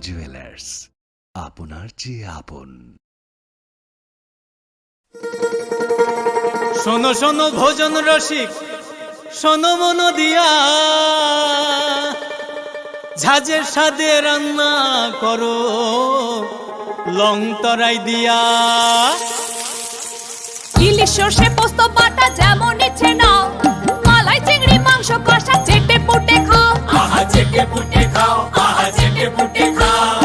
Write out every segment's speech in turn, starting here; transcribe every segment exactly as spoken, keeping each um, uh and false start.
জুয়েলার্স, আপনার যে আপন। শোনো শোনো ভোজন রসিক, শোনো মন দিয়া, ঝাঁঝের স্বাদে রান্না করো লং তরাই দিয়া। ইলিশ সর্ষে পোস্ত বাটা যেমন ইচ্ছে নাও, মালাই চিংড়ি মাংস কষা চেটে পুটে খাও। আহা চেটে পুটে খাও, আহা চেটে পুটে খাও।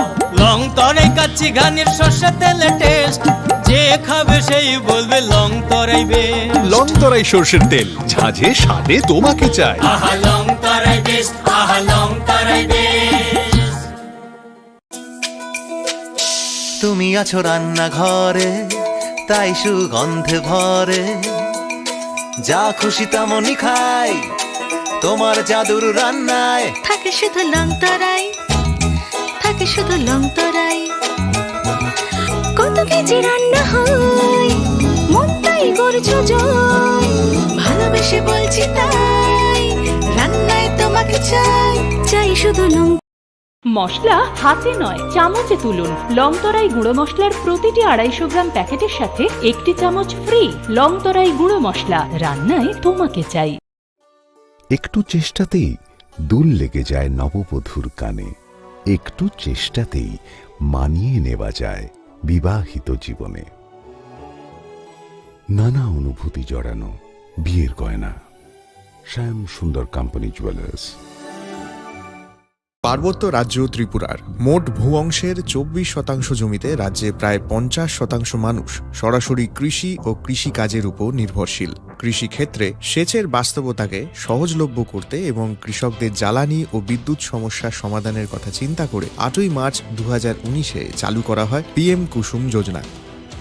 লং তরাই কাচ্চি ঘানির সর্ষে তেলে টেস্ট, যে খাবে সেই বলবে লং তরাই বেস্ট। লং তরাই সর্ষের তেল, ঝাঁঝে স্বাদে তোমাকে চাই। আহা লং তরাই বেস্ট, আহা লং তরাই বেস্ট। তুমি আছো রান্নাঘরে, তাই সুগন্ধে ভরে। যা খুশি তেমনই খাই, তোমার জাদুর রান্নায়। থাকে শুধু লং তরাই, থাকে শুধু লং তরাই। কত কেজি রান্না হয়, মনটাই করছো জয়। ভালোবেসে বলছি তাই, রান্নায় তোমাকে চাই, চাই শুধু লং। মশলা হাতে নয়, চামচে তুলুন। লং তরাই গুঁড়ো মশলার প্রতিটি আড়াইশো গ্রাম প্যাকেটের সাথে একটি চামচ ফ্রি। লং তরাই গুঁড়ো মশলা, রান্নায় তোমাকে চাই। একটু চেষ্টাতেই দুল লেগে যায় নববধূর কানে, একটু চেষ্টাতেই মানিয়ে নেওয়া যায় বিবাহিত জীবনে। নানা অনুভূতি জড়ানো বিয়ের গয়না। শ্যাম সুন্দর কোম্পানি জুয়েলার্স। পার্বত্য রাজ্য ত্রিপুরার মোট ভূ অংশের চব্বিশ শতাংশ জমিতে রাজ্যে প্রায় পঞ্চাশ শতাংশ মানুষ সরাসরি কৃষি ও কৃষিকাজের উপর নির্ভরশীল। কৃষিক্ষেত্রে সেচের বাস্তবতাকে সহজলভ্য করতে এবং কৃষকদের জ্বালানি ও বিদ্যুৎ সমস্যা সমাধানের কথা চিন্তা করে আটই মার্চ দু হাজার উনিশে চালু করা হয় পিএম কুসুম যোজনা,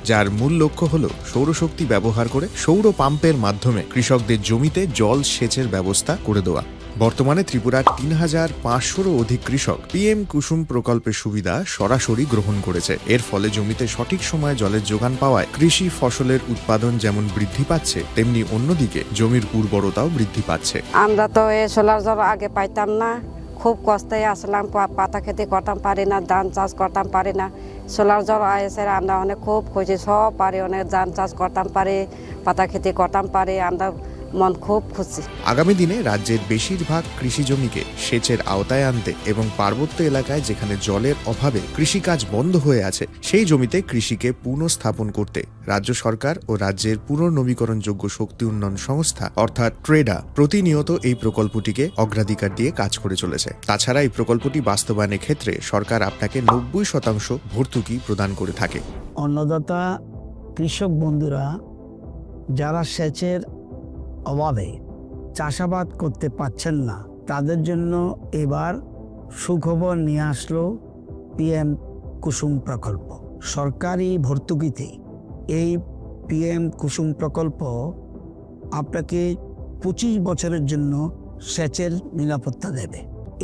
যার মূল লক্ষ্য হল সৌরশক্তি ব্যবহার করে সৌর পাম্পের মাধ্যমে কৃষকদের জমিতে জল সেচের ব্যবস্থা করে দেওয়া। বর্তমানে ত্রিপুরার তিন হাজার পাঁচশোরও অধিক কৃষক পিএম কুসুম প্রকল্পের সুবিধা সরাসরি গ্রহণ করেছে। এর ফলে জমিতে সঠিক সময়ে জলের যোগান পাওয়ায় কৃষি ফসলের উৎপাদন যেমন বৃদ্ধি পাচ্ছে, তেমনি অন্যদিকে জমির উর্বরতাও বৃদ্ধি পাচ্ছে। আমরা তো এই সোলার জল আগে পাইতাম না, খুব কষ্টে আসলাম, পা-, পাতা খেতে করতাম পারি না, ধান চাষ করতাম পারি না। সোলার জল আইসে আমরা অনেক খুব খুশি, সব পারি, অনেক ধান চাষ করতাম পারি, পাতা খেতে করতাম পারি, আমরা মন খুব খুশি। আগামী দিনে রাজ্যের বেশিরভাগ কৃষি জমিকে সেচের আওতায় আনতে এবং পার্বত্য এলাকায় যেখানে জলের অভাবে কৃষিকাজ বন্ধ হয়ে আছে, সেই জমিতে কৃষিকে পুনঃস্থাপন করতে রাজ্য সরকার ও রাজ্যের পুনর্নবীকরণযোগ্য শক্তি উন্নয়ন সংস্থা অর্থাৎ ট্রেডা প্রতিনিয়ত এই প্রকল্পটিকে অগ্রাধিকার দিয়ে কাজ করে চলেছে। তাছাড়া এই প্রকল্পটি বাস্তবায়নের ক্ষেত্রে সরকার আপনাকে নব্বই শতাংশ ভর্তুকি প্রদান করে থাকে। অন্নদাতা কৃষক বন্ধুরা যারা সেচের অভাবে চাষাবাদ করতে পারছেন না, তাদের জন্য এবার সুখবর নিয়ে আসলো পিএম কুসুম প্রকল্প। সরকারি ভর্তুকিতে এই পিএম কুসুম প্রকল্প আপনাকে পঁচিশ বছরের জন্য সেচের নিরাপত্তা দেবে।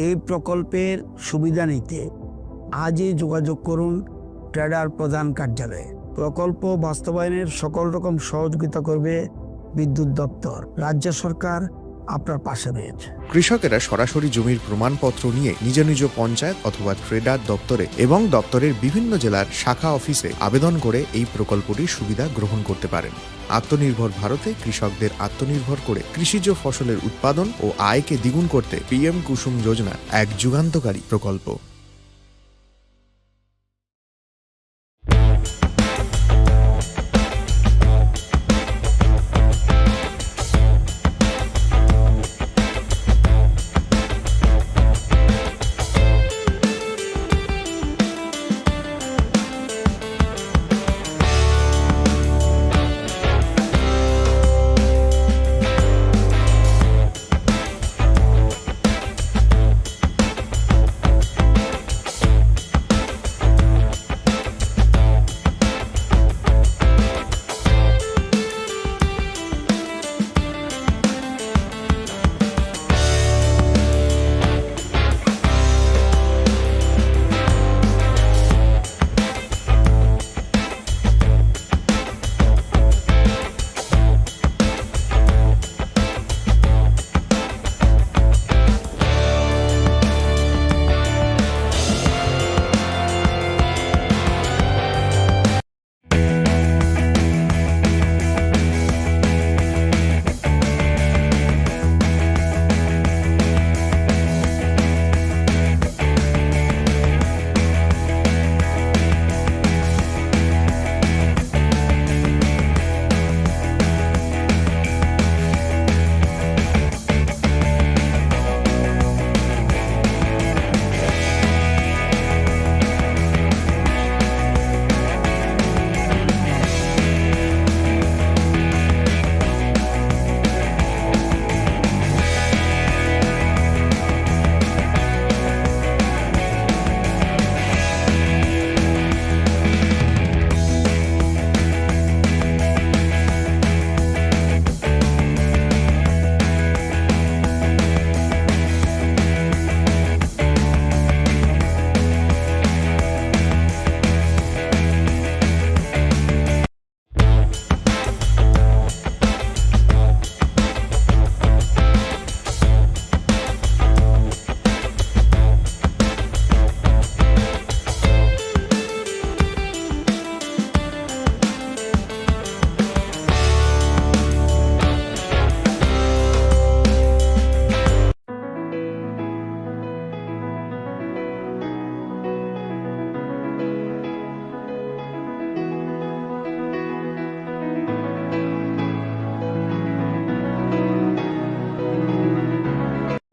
এই প্রকল্পের সুবিধা নিতে আজই যোগাযোগ করুন ট্রেডার প্রধান কার্যালয়ে। প্রকল্প বাস্তবায়নের সকল রকম সহযোগিতা করবে বিদ্যুৎ দপ্তর। রাজ্য সরকার আপনার পাশে রয়েছে। কৃষকেরা সরাসরি জমির প্রমাণপত্র নিয়ে নিজ নিজ পঞ্চায়েত অথবা ট্রেডার দপ্তরে এবং দপ্তরের বিভিন্ন জেলার শাখা অফিসে আবেদন করে এই প্রকল্পটির সুবিধা গ্রহণ করতে পারেন। আত্মনির্ভর ভারতে কৃষকদের আত্মনির্ভর করে কৃষিজ ফসলের উৎপাদন ও আয়কে দ্বিগুণ করতে পিএম কুসুম যোজনা এক যুগান্তকারী প্রকল্প।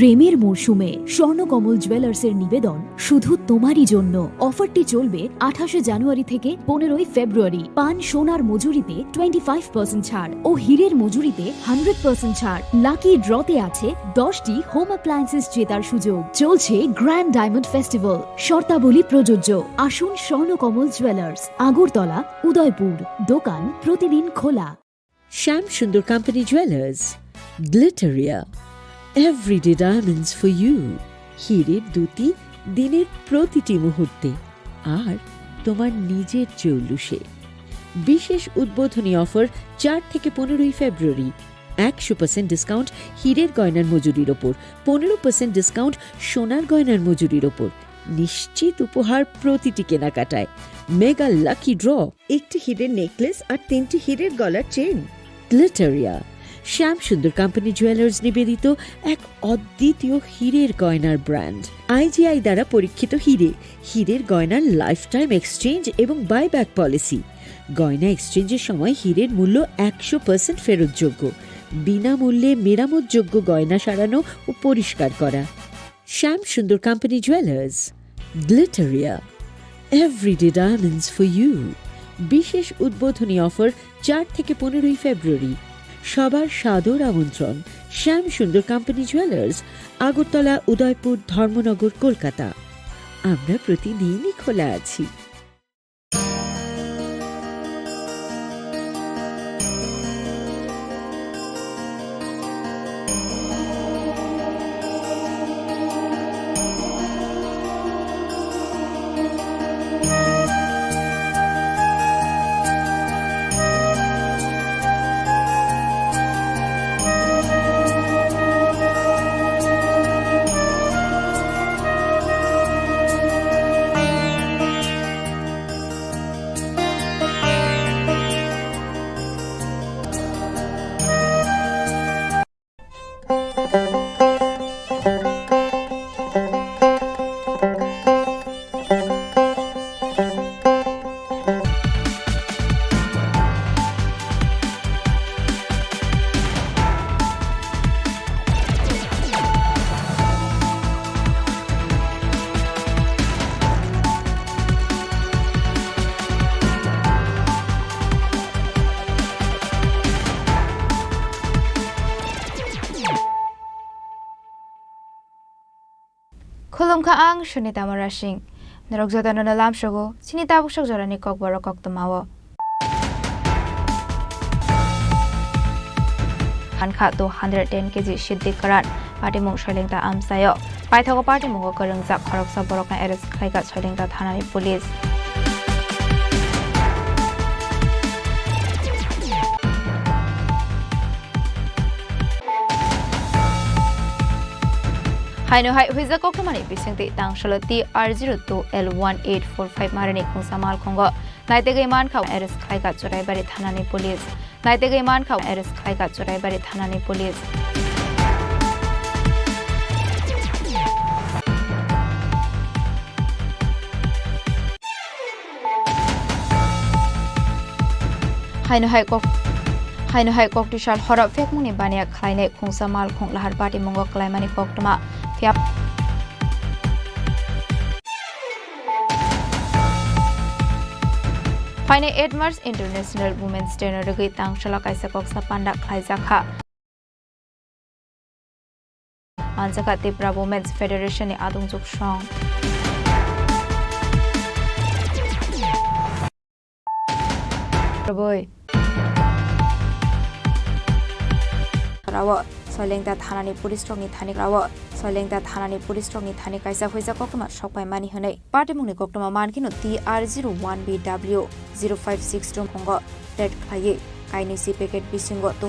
প্রেমের মরশুমে স্বর্ণকমল জুয়েলার্সের নিবেদন শুধু তোমারই জন্য। অফারটি চলবে আঠাশে জানুয়ারি থেকে পনেরোই ফেব্রুয়ারি। পান সোনার মজুরিতে টোয়েন্টি ফাইভ পার্সেন্ট ছাড় ও হীরের মজুরিতে হান্ড্রেড পার্সেন্ট ছাড়। লাকি ড্রতে আছে দশটি হোম অ্যাপ্লায়েন্সেস জেতার সুযোগ। চলছে গ্র্যান্ড ডায়মন্ড ফেস্টিভ্যাল, শর্তাবলী প্রযোজ্য। আসুন স্বর্ণকমল জুয়েলার্স, আগরতলা, উদয়পুর। দোকান প্রতিদিন খোলা। Shyam Sundar company jewellers, Glitteria, everyday diamonds for you. হীরের দ্যুতি দিনের প্রতিটি মুহূর্তে, আর তোমার নিজের জৌলুসে। বিশেষ উদ্বোধনী অফার চার থেকে পনেরোই ফেব্রুয়ারি। একশো পার্সেন্ট ডিসকাউন্ট হীরের গয়নার মজুরির ওপর, পনেরো পার্সেন্ট ডিসকাউন্ট সোনার গয়নার মজুরির ওপর। নিশ্চিত উপহার প্রতিটি কেনাকাটায়। মেগা লাকি ড্র, একটি হীরের নেকলেস আর তিনটি হীরের গলার চেন। গ্লিটারিয়া, শ্যাম সুন্দর কোম্পানি জুয়েলার্স নিবেদিত এক অদ্বিতীয় হীরের গয়নার ব্র্যান্ড। আইজিআই দ্বারা পরীক্ষিত হীরে, হীরের গয়নার লাইফ টাইম এক্সচেঞ্জ এবং বাইব্যাক পলিসি। গয়না এক্সচেঞ্জের সময় হীরের মূল্য একশো পার্সেন্ট ফেরতযোগ্য। বিনামূল্যে মেরামতযোগ্য গয়না সারানো ও পরিষ্কার করা। Shyam Sundar company jewellers, Glitteria, everyday diamonds for you. বিশেষ উদ্বোধনী অফার চার থেকে পনেরোই ফেব্রুয়ারি। সবার সাদর আমন্ত্রণ। শ্যাম সুন্দর কোম্পানি জুয়েলার্স, আগরতলা, উদয়পুর, ধর্মনগর, কলকাতা। আমরা প্রতিদিনই খোলা আছি। Khulumkha, ang Sunita Murasing. Norok jotono no lamsogo chini tabuk sok jorani kokborok koktwmao. Mankha two hundred ten K G siddi kwran, patimung Soilengta amchaio. Paithago patimungo kwrwngjak khoroksa borokno arrest khlaikha Soilengta thanani police. Haino hai huijak koktwmani bisingtwi tangsalo T R zero two L one eight four five marini khungsa malkhungo naitegwi mankha arrest khlaikha Churaibari thanani police. Naitegwi mankha arrest khlaikha Churaibari thanani police. Haino hai kok-, haino hai koktwi sal horo phekmungni baniya khlainai khungsa malkhung lahar patimungo kwlaimani koktwma. Phiya-, phainai eight March International Women's Day no rwgwi tangsalo kaisa koksa panda khlaijakha. Manjakha Tipra Women's Federation ni adungjwk song. Rwbwi. Rao Soilengta thanani police rokni thani, rao Soilengta thanani police rokni thani kaisa huijak koktwma sokpaimani hwnwi patimungni koktwma mankheno T R zero one B W zero five six two khungo raid khlaiwi kainwi si packet bisingo two